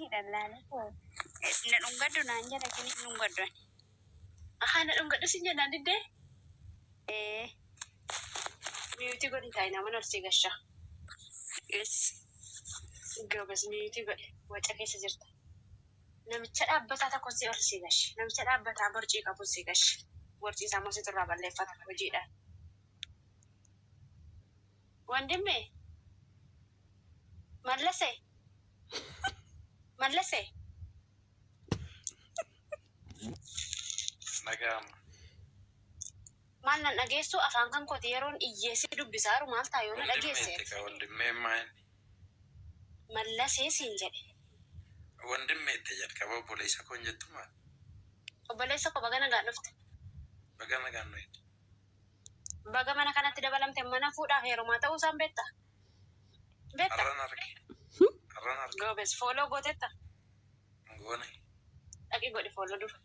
Silkiidhaan laalee koo na dhungadhu naan jedha kini dhungadhu ani. Ahaa na dhungadhu sin jennaan diddee? Ee. Mute godhi taa'i nama ol sii gasha. Yes. Gobas mute godhi waca keessa jirta. Namicha dhaabbataa tokko si ol sii gashi. Namicha dhaabbataa borcii qabu sii gashi. Borcii isaa immoo situ irraa balleeffata hojiidhaan. Wandimme Mallase Mallase. Naga'ama. Maal nan dhageessuu afaan kan kooti yeroon iyyeessi dubbisaaru maal ta'a yoo na dhageesse? Wandimmeetti ka wandimmee maal? Mallasee siin jedhe. Wandimmeetti jalqaba obboleessa koo hin jettu maal? Obboleessa koo baga nagaan dhufte. Baga nagaan nu eegde. Baga mana kanatti dabalamte mana fuudhaaf heerumaa ta'uu isaan beekta? Beekta? Har'an arge. Har'an arge. Goobes follow gootetta? Goone. Dhaqii godhi follow dura.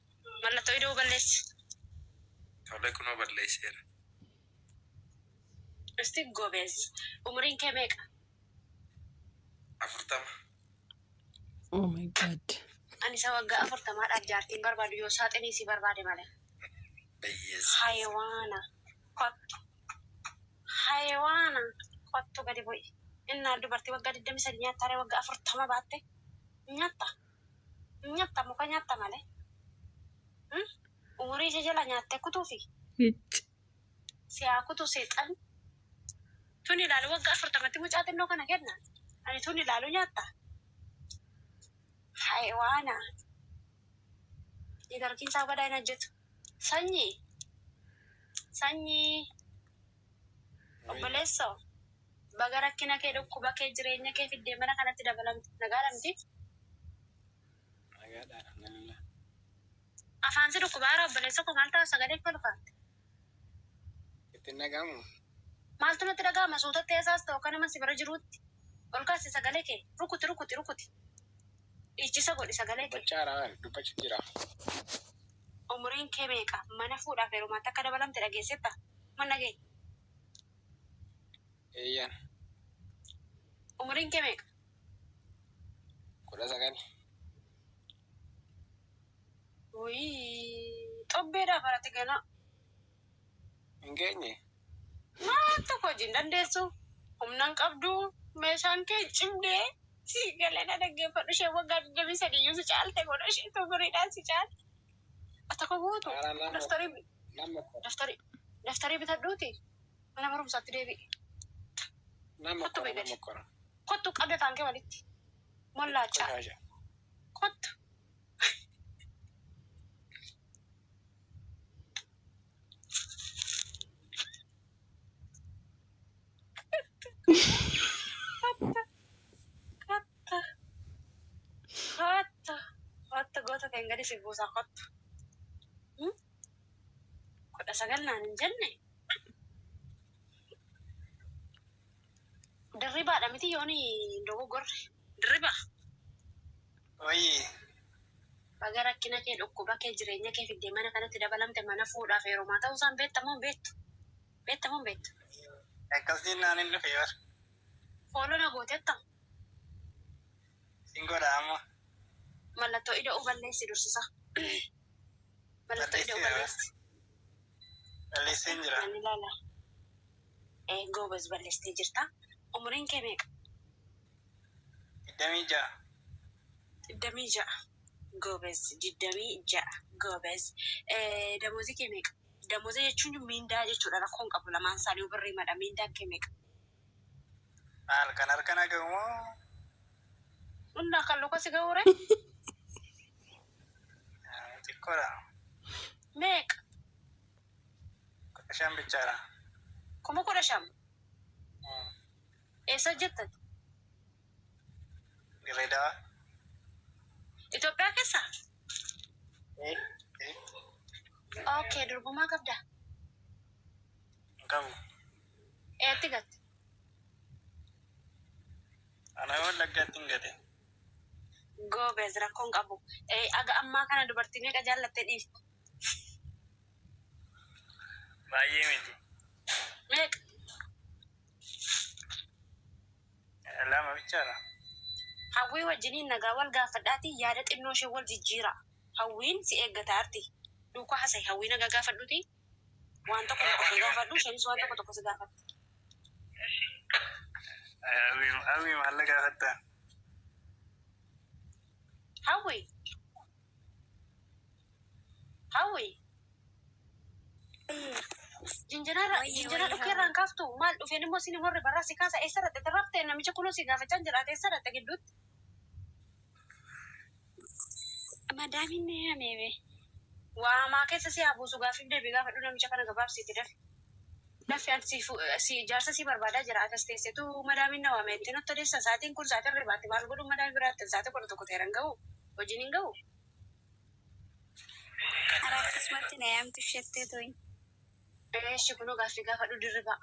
Mallattoo ida'uu balleessi. Tole kunoo balleesseera. Isti goobes. Umriin kee meeqa? 40. Oh my God. Ani isa waggaa 40dhaaf jaartiin barbaadu yoo saaxinii si barbaade malee. Bayyeessa. Hayawaana. Kottu. Hayawaana. Kottu gadi bu'i. Innaa dubartii waggaa 23 nyaattaaree waggaa 40 baatte. Nyaatta. Nyaatta muka nyaatta malee. Umurii ishee jala nyaattee kutuufi. Hicc. Si haa kutu seexan. Tun ilaalu waggaa 40tti mucaa xinnoo kana kenna. Ani tun ilaalu nyaatta. Hayawaana. Networkiin isaa badaa hin hojjetu. Sanyii. Sanyii. Obboleessoo. Baga rakkina kee dhukkuba kee jireenya kee fiddee mana kanatti dabalamte. Nagaadha miti? Nagaadha alhamdulillah. Afaan si dhukkubaara obboleessa koo maal ta'a sagalee kee ol kaafte? Ittiin dhaga'amu? Maaltu natti dhaga'ama suutatti eessaas ta'u akka nama si bira jiruutti. Ol kaasi sagalee kee rukuti rukuti rukuti. Dhiichisa godhi sagalee kee. Dubbachaa jira dubbachuu jira. Umuriin kee meeqa? Mana fuudhaaf heerumaatti akka dabalamte dhageessetta? Man dhageenye. Eeyyaan. Umuriin kee meeqa? 19. Wuyii xobbeedhaa barate ganaa. Hin geenye? Maal tokko hojii hin dandeessu. Humna hin qabdu. Meeshaan kee hin cimne. Si galee na dhaggeeffadhu isheen waggaa 23 iyyuu si caalte godha isheen umuriidhaan si caalte. Ati akka gootu Maara nama daftarii nama kora. daftarii daftarii bitadhuuti mana barumsaatti deebi'i. Nama Kottu kora mee gadi. nama kora. Kottu qabi afaan kee walitti. Mollaachaa. Qoshaasha. Kottu. Kottu. Kottu. Kottu. Kottu goota ta'een gadi si buusaa kottu. 19 naan hin jenne. Dirribaadha miti yooni dogoggorre. Dirribaa. Wayii. Baga rakkina kee dhukkuba kee jireenya kee fiddee mana kanatti dabalamte mana fuudhaaf heerumaa ta'uu isaan beekta moo hin beektu? Beekta moo hin beektu? Akkas jennaan hin dhufe bar. Follow na gooteetta? Sin godha amma. Mallattoo ida'uu balleessi dursisa. Mallattoo ida'uu Balleesseera bar. balleessi. Balleesseen jira. Nan ilaala. Ee goobaz balleessitee jirta. Umuriin kee meeqa? 26. 26. Goobaz 26 goobaz. Damoozii kee meeqa? Damooza jechuun miindaa jechuudha rakkoon qabu lamaan isaanii birrii madha miindaan kee meeqa? Maal kan harka na ga'u moo? Innaa kan luka si ga'uure? Xiqqoodha. Meeqa? 15 bichaadha. 15,000? Eessa hojjettan? Dirree Dawaa. Itoophiyaa keessa? Ee. Ee. Okay, durbummaa qabdaa? Hin qabu. Eetti gatte? Ana Wallaggaatti hin gate. Goobez rakkoon qabu. Aga ammaa kana dubartii meeqa jaallattee dhiifte? Baay'ee miti. Meeqa? Lama bichaadha. Hawwii Hawwii wajjiniin nagaa wal gaafadhaatii yaada xinnoo ishee wal jijjiira. Hawwiin si eeggataa arti. Duukaa hasa'i, hawwii nagaa gaafadhuuti. Waan tokko tokko si gaafadhu, isheenis waan tokko tokko si gaafatti. Hawwii, hawwii maal na gaafatta? Hawwii. Hawwii. Jinjinarra Wayye, jinjina wayye, dhukkee irraan kaaftu maal dhufeen immoo isin warri barraa si kaasa, eessa dhatte raftee? Namicha kunoo si gaafachaa jira, ati eessa dhatte gidduutti? Madaamiin ni yaamee. Waamaa keessa si haa buusu. Gaaffiif deebii gaafadhu namicha kana, gabaabsiiti dafi. Dafi, ati si ijaarsa si barbaadaa jira, atas teessetu madaamiin na waame ittiin nutti odeessa. Sa'aatiin kun sa'aatiin ribaatti maal godhu? Madaamii biraatti sa'aatii 11 ta'eera, hin gahu, hojiin hin gahu. Ara akkasumatti na yaamtu isheettee to'i. Eeshi, kunoo gaaffii gaafadhu, Dirribaa.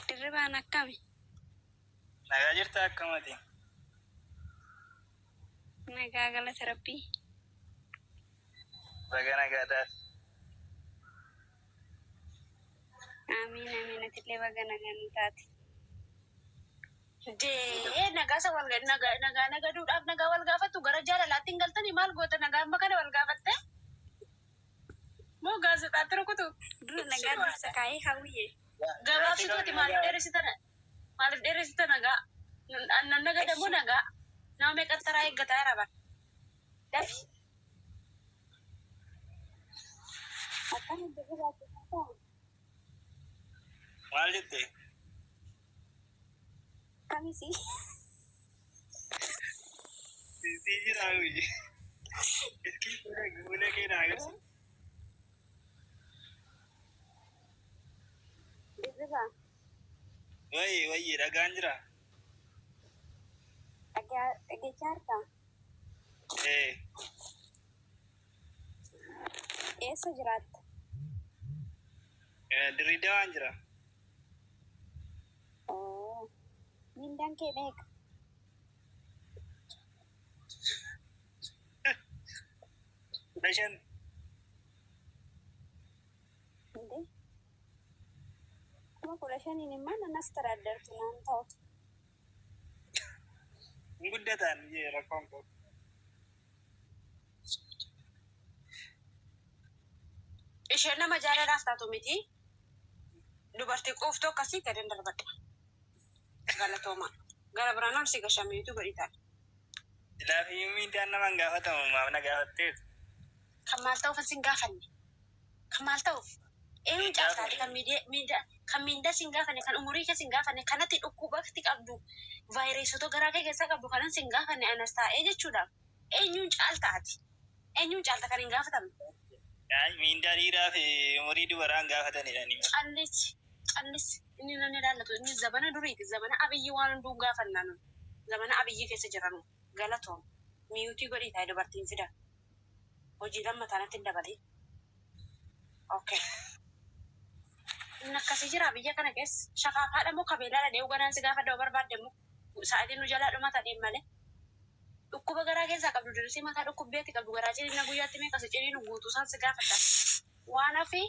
Dirribaan akkami? Nagaa jirta, akkamati? Nagaa, galata Rabbii. Baga nagaa taate. Amiin, amiin, atillee baga nagaa nu taate. Dee, nagaa isa wal nagaa nagaa nagaduudhaaf nagaa wal gaafattu, gara jaalalaatti hin galtanii? Maal goota nagaa amma kana wal gaafatte? Moo gaazexaatti rukutu? Dura nagaa dursa kaa'ee, hawwiye. Gabaabsituuti, maaliif dheeressita? Maaliif dheeressita nagaa? Nan nagadamu nagaa. Nama meeqa taraa eeggataa jira bara. Dafi. Akkami, Dirribaa? Maal jette? Akkamisi? Si jira, hawwii. Iski fuula kee na agarsiisa. Dirribaa. Wayye, wayye, dhagaan jira. Dhageechaa jirtaa? Ee. Eessa jiraatta? Dirree Dawaan jira. Oo. Mindaan kee meeqa? 15. Indee? 15,000 immoo nan astaraaddartu naan ta'u. Hin guddataan jee, rakkoon qabu. Isheen nama jaalalaaf taatu miti. Dubartii quuftuu akkasii gadan darbadha. Galatooma. Gara biraan ol si gashamiitu godhi ta'a. Silaafiyyuu miidhaan nama hin gaafatamu, maaf na gaafatteetu? Kan maal ta'uuf sin gaafanne? Kan maal ta'uuf? Eenyuun caaltaati kan miidiyaa kan miindaa sin gaafanne, kan umurii kee sin gaafanne, kanatti dhukkubatti qabdu, vaayirasota garaa kee keessaa qabdu kanan sin gaafanne anas taa'ee jechuudha. Eenyuun caaltaati? Eenyuun caalta kan hin gaafatamne? Miindaa dhiiraa fi umurii dubaraa hin gaafatanidha. Callisi, callisi. Inni nan ilaallatu, inni zabana duriiti, zamana Abiyyi waan hunduu gaafannaa nu. Zamana Abiyyi keessa jiranu galatoom. Mute godhii taa'e, dubartiin fida. Hojii lammataa natti hin dabalin. Okay. Inni akkasii jira biyya kana keessa. Shafaafaadha moo kabeelaadha? Dee'uu ganaan si gaafa da'uu barbaadde immoo sa'aatiin nu jalaa dhumata deem malee. Dhukkuba garaa keessaa qabdu, dirsii mataa dhukkubbeetti qabdu, garaa ciniina guyyaatti meeqa si ciniinu guutuu isaan si gaafata. Waan hafi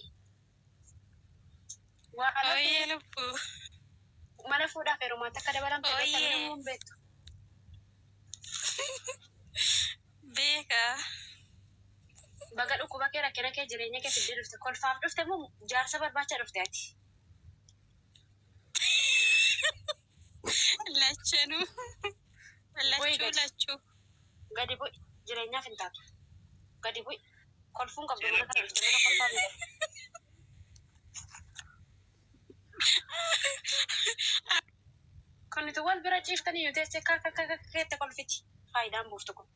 waan hafi. Ooyyee, lubbuu. Mana fuudhaaf heerumaatti akka dabalamte beekta? Ooyyee. Namni hin beektu. Beekaa. Baga dhukkuba kee, rakkina kee, jireenya kee fiddee dhufte. Kolfaaf dhufte moo jaarsa barbaacha dhufte ati? Lachanuu. Bu'i Lachuu gadi. lachuu. Gadi bu'i. Jireenyaaf hin taatu. Gadi bu'i. Kolfuun qabdu, mana kana dhufte, mana kolfaa miti. Kunitu wal bira ciiftanii yoo teessee akka akka akka keette kolfiti. Faayidaan buuftu kun.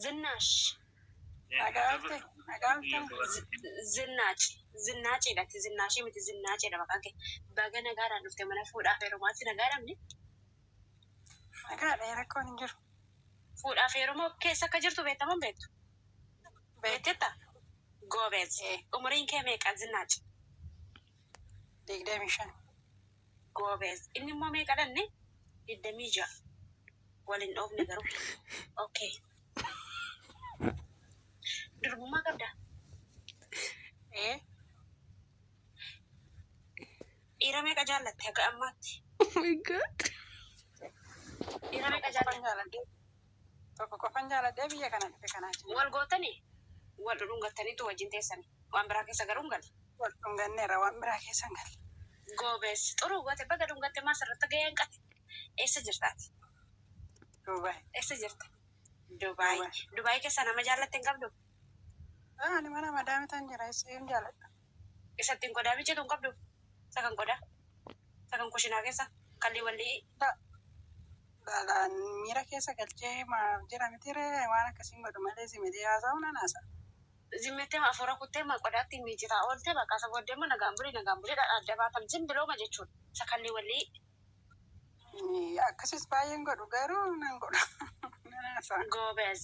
Zinnaash. Nagaa nagaa. Zinnaaci. Zinnaaciidha. Zinnaashii miti, zinnaaciidha maqaan kee. Baga nagaadhaan dhufte mana fuudhaaf heerumaatti, nagaadhamni. Nagaadha, rakkoon hin jiru. Fuudhaaf heeruma keessa akka jirtu beektaman beektu? Beektetta? Goobez. Umuriin kee meeqa, Zinnaaci? 25. Goobez. Inni immoo meeqa dhanne? 26. Waliin dhoofne garuu. Okay. Durbummaa qabda? Ee. Dhiira meeqa jaallatte haga ammaatti? Oh my God. Dhiira meeqa Tokko qofan jaallatte? jaaladhee tokko qofan jaaladhee biyya kana dhufe kanaa jiru. Wal gootanii wal dhudhungattaniitu wajjin teessanii waan biraa keessa garuu hin galle. Wal dhunganneerra, waan biraa keessa hin galle. Goobees xuruu goote, baga dhungatte. Maa sirratti gahee hanqate? Eessa jirtaati? Duubaay. Eessa jirta? Dubaay. Duubaay. Dubaay keessa nama jaallatte hin qabdu? Ani mana madaamitan jira, eessa jaaladha. Isattiin qodaa miiccitu hin qabdu? Isa kan qodaa? Isa kan kushinaa keessa? Kalli wallii. Dhaalaan miira keessa galchee maaf jira mitiree, waan akkasiin godhu malee zimitee haasa'u nan haasa'a. Zimmettee afuura kuttee ma qodaatti miiccitaa oolte, bakka isa booddee immoo nagaan bulii, nagaan bulii, adda baatan zimbilooma jechuudha. Isa kalli wallii. Akkasis baay'een godhu, garuu nan godhu. Nan haasa'a. Goobees.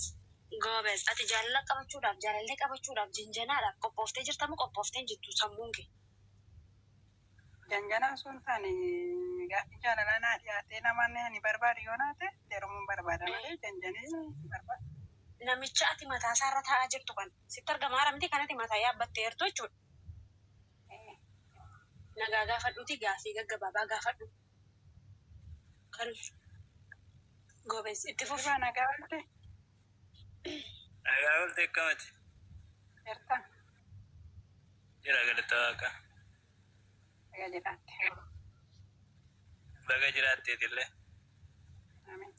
Goobees. Ati jaalala qabachuudhaaf, jaalallee qabachuudhaaf, jinjanaadhaaf qophooftee jirta moo qophooftee hin jirtu sammuun kee? Janjanaa osoo hin taane, gaaffii jaalalaa naa dhiyaatee namaan ani barbaadu yoo naate heerumuun barbaada malee janjanee hin barbaadu. Namicha ati mataa isaarra taa'aa jirtu kan sitti argamaa haramti kanatti mataa yaabbattee jirtu jechuudha. Nagaa gaafadhuuti, gaaffii gaggabaabaa gaafadhu. Kan goobees itti fufi. Furbaa, nagaa oolte? Nagaa oolte, akkamati? Jirta? Jira, galata Waaqa. Nagaa jiraatte. Baga jiraatteetillee. Amiin.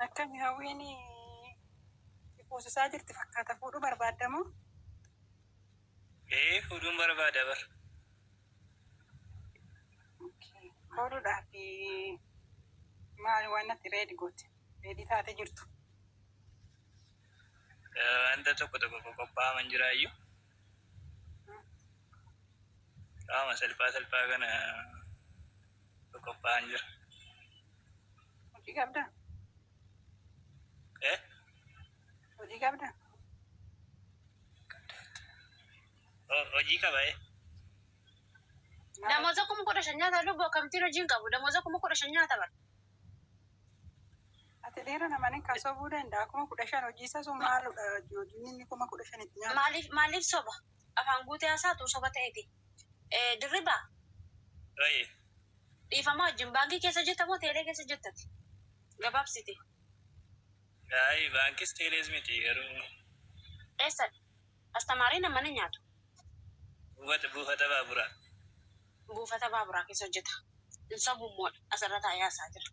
Akkami, hawwiin fuusisaa jirti fakkaata, fuudhuu barbaaddamoo? Ee, fuudhuun barbaada bar. Fuudhuudhaaf maal waan ati ready goote? Ready taatee jirtu? Wanta tokko tokko qophaa'aman jiraayyuu. Qaama salphaa salphaa kana qophaa'an jira. Hojii qabdaa? Eh? Hojii qabdaa? Hojii qaba eh. Namoota 15,000 nyaata, lubbuu, akkamittiin hojii hin qabu? Namoota 15,000 nyaata bara. Ati dhiira namani kan sobuu danda'a. 15,000 hojii isa sun maaludha? Hojiin inni 15,000tti nyaatu. Maaliif soba? Afaan guutee haasaatu soba ta'eeti. Dirribaa. Baay'ee. Dhiifamaa wajjin, baankii keessa hojjetta moo teelee keessa hojjettati? Gabaabsiti. Ayi, baankis teelees miti garuu. Eessadha? Astamaarii namani nyaatu. Buufata baaburaa. Buufata baaburaa keessa hojjeta. Hin sobummoodha. Asirra taa'ee haasaa jira.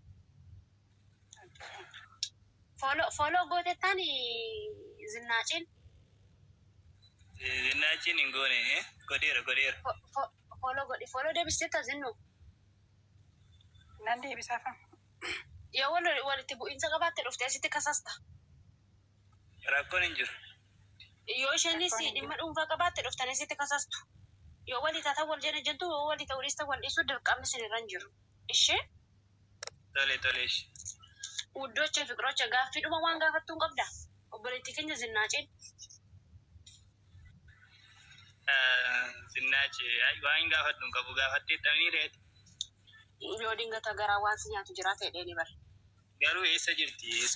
Follow gootettaan Zinnaaciin? Zinnaachiin hin goone, godheera, godheera. Follow godhi. Follow deebisteetta, Zinnu? Nan deebisaafam. Yoo walitti bu'iinsa qabaatte dhuftee asitti kasasta. Rakkoon hin jiru. Yoo isheenis dhimma dhuunfaa qabaatte dhuftanii asitti kasastu. Yoo walii taatan wal jala jentu, yoo walii ta'uu dhiistan wal dhiisuu dirqamni isin irra hin jiru. Ishee Tole, tole ishee. ውዶቼ ፍቅሮቼ, gaaffii dhuma waan gaafattuu hin qabda. Obboleettii keenya Zinnaaciin. Zinnaachi waan hin gaafadhu hin qabu, gaafattee tamii reeti. Yoo dingata garaa waan si nyaatu jira ta'e ni bara. Garuu eessa jirti? Eessa